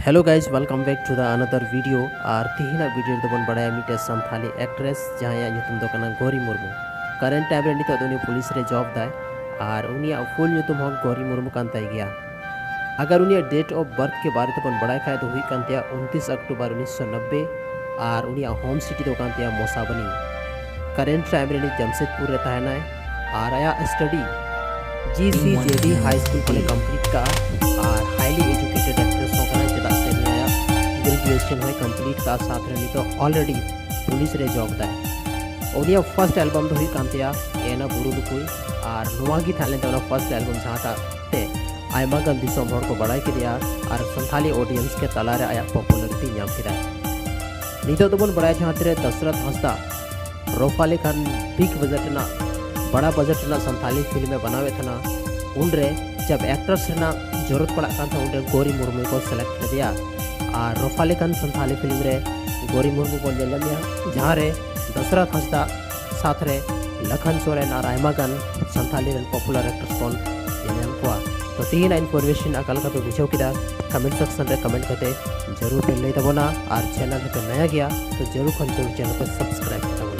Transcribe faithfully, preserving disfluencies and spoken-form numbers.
Hello guys, welcome back to the another video. R ᱛᱤᱦᱤᱧᱟᱜ video ᱨᱮᱫᱚ ᱵᱚᱱ ᱵᱟᱲᱟᱭᱟ ᱢᱤᱫᱴᱮᱱ ᱥᱟᱱᱛᱷᱟᱞᱤ actress ᱡᱟᱦᱟᱸᱭᱟᱜ ᱧᱩᱛᱩᱢ ᱫᱚ ᱠᱟᱱᱟ ᱜᱳᱨᱤ ᱢᱩᱨᱢᱩ᱾ Current time ᱨᱮ ᱱᱤᱛᱚᱜ ᱫᱚ ᱩᱱᱤ ᱯᱩᱞᱤᱥ ᱨᱮ job ᱫᱟᱭ᱾ ᱟᱨ ᱩᱱᱤᱭᱟᱜ full ᱧᱩᱛᱩᱢ ᱦᱚᱸ ᱜᱳᱨᱤ ᱢᱩᱨᱢᱩ ᱠᱟᱱ ᱛᱟᱭ ᱜᱮᱭᱟ᱾ ᱟᱜᱟᱨ ᱩᱱᱤᱭᱟᱜ date of birth ᱠᱮ ᱵᱟᱨᱮ ᱛᱮᱵᱚᱱ ᱵᱟᱲᱟᱭ ᱠᱷᱟᱡ ᱫᱚ ᱦᱩᱭᱩᱜ ᱠᱟᱱ ᱛᱟᱭᱟ ᱩᱱᱛᱤᱥ ᱚᱠᱴᱳᱵᱚᱨ ᱩᱱᱤᱥᱥᱚ ᱱᱚᱵᱵᱳᱭ᱾ ᱟᱨ ᱩᱱᱤᱭᱟᱜ home city ᱫᱚ ᱠᱟᱱ ᱛᱟᱭᱟ ᱢᱚᱥᱟᱵᱟᱱᱤ᱾ Current time ᱨᱮ ᱩᱱᱤ ᱡᱟᱢᱥᱮᱫᱽᱯᱩᱨ ᱨᱮ ᱛᱟᱦᱮᱱᱟᱭ᱾ ᱟᱨ ᱟᱭᱟᱜ study G C J D High School ᱠᱷᱚᱱᱮ complete ᱠᱟᱜᱼᱟ᱾ ᱟᱨ highly educated actress ᱦᱚᱸ ᱠᱟᱱᱟᱭ, ᱪᱮᱫᱟᱜ ᱥᱮ ᱩᱱᱤ ᱟᱭᱟᱜ graduation ᱦᱚᱸᱭ complete ᱠᱟᱜᱼᱟ, ᱥᱟᱶᱛᱮ ᱨᱮ ᱱᱤᱛᱚᱜ already ᱯᱩᱞᱤᱥ ᱨᱮ job ᱫᱟᱭ᱾ ᱩᱱᱤᱭᱟᱜ first album ᱫᱚ ᱦᱩᱭᱩᱜ ᱠᱟᱱ ᱛᱟᱭᱟ ᱮᱱᱟ ᱵᱩᱨᱩ ᱞᱩᱠᱩᱭ, ᱟᱨ ᱱᱚᱣᱟ ᱜᱮ ᱛᱟᱦᱮᱸ ᱞᱮᱱ ᱛᱟᱭᱟ first album, ᱡᱟᱦᱟᱸᱴᱟᱜ ᱛᱮ ᱟᱭᱢᱟ ᱜᱟᱱ ᱫᱤᱥᱚᱢ ᱦᱚᱲ ᱠᱚ ᱵᱟᱲᱟᱭ ᱠᱮᱫᱮᱭᱟ ᱟᱨ ᱥᱟᱱᱛᱷᱟᱞᱤ audience ᱠᱮ ᱛᱟᱞᱟᱨᱮ ᱟᱭᱟᱜ popularity ᱧᱟᱢ ᱠᱮᱫᱟᱭ᱾ ᱱᱤᱛᱚᱜ ᱫᱚᱵᱚᱱ ᱵᱟᱲᱟᱭᱟ ᱡᱟᱦᱟᱸ ᱛᱤᱱᱟᱹᱜ ᱫᱚᱥᱨᱚᱛᱷ ᱦᱟᱸᱥᱫᱟ ᱨᱚᱯᱷᱟ ᱞᱮᱠᱟᱱ big budget ᱨᱮᱱᱟᱜ, ᱵᱟᱲᱟ budget ᱨᱮᱱᱟᱜ ᱥᱟᱱᱛᱷᱟᱞᱤ film ᱮ ᱵᱮᱱᱟᱣᱮᱫ ᱛᱟᱦᱮᱱᱟ, ᱩᱱᱨᱮ ᱡᱟᱵ actress ᱨᱮᱱᱟᱜ ᱡᱚᱨᱩᱨᱟᱛ ᱯᱟᱲᱟᱜ ᱠᱟᱱ ᱛᱟᱦᱮᱸ, ᱩᱱᱨᱮ ᱜᱳᱨᱤ ᱢᱩᱨᱢᱩ ᱠᱚ select ᱞᱮᱫᱮᱭᱟ᱾ ᱟᱨ ᱨᱚᱯᱷᱟ ᱞᱮᱠᱟᱱ ᱥᱟᱱᱛᱷᱟᱞᱤ film ᱨᱮ ᱜᱳᱨᱤ ᱢᱩᱨᱢᱩ ᱵᱚᱱ ᱧᱮᱞ ᱧᱟᱢᱮᱭᱟ, ᱡᱟᱦᱟᱸ ᱨᱮ ᱫᱚᱥᱨᱚᱛᱷ ᱦᱟᱸᱥᱫᱟ ᱥᱟᱛᱷ ᱨᱮ ᱞᱟᱠᱷᱟᱱ ᱥᱚᱨᱮᱱ ᱟᱨ ᱟᱭᱢᱟ ᱜᱟᱱ ᱥᱟᱱᱛᱷᱟᱞᱤ ᱨᱮᱱ popular actors ᱵᱚᱱ ᱧᱮᱞ ᱧᱟᱢ ᱠᱚᱣᱟ᱾ ᱛᱚ ᱛᱤᱦᱤᱧᱟᱜ information ᱚᱠᱟ ᱞᱮᱠᱟ ᱯᱮ ᱵᱩᱡᱷᱟᱹᱣ ᱠᱮᱫᱟ, comment section ᱨᱮ comment ᱠᱟᱛᱮ ᱡᱟᱹᱨᱩᱲ ᱯᱮ ᱞᱟᱹᱭ ᱛᱟᱵᱚᱱᱟ, ᱟᱨ channel ᱨᱮᱯᱮ ᱱᱟᱭᱟ ᱜᱮᱭᱟ ᱛᱚ ᱡᱟᱹᱨᱩᱲ ᱠᱷᱟᱱ ᱡᱟᱹᱨᱩᱲ channel ᱯᱮ subscribe ᱛᱟᱵᱚᱱᱟ᱾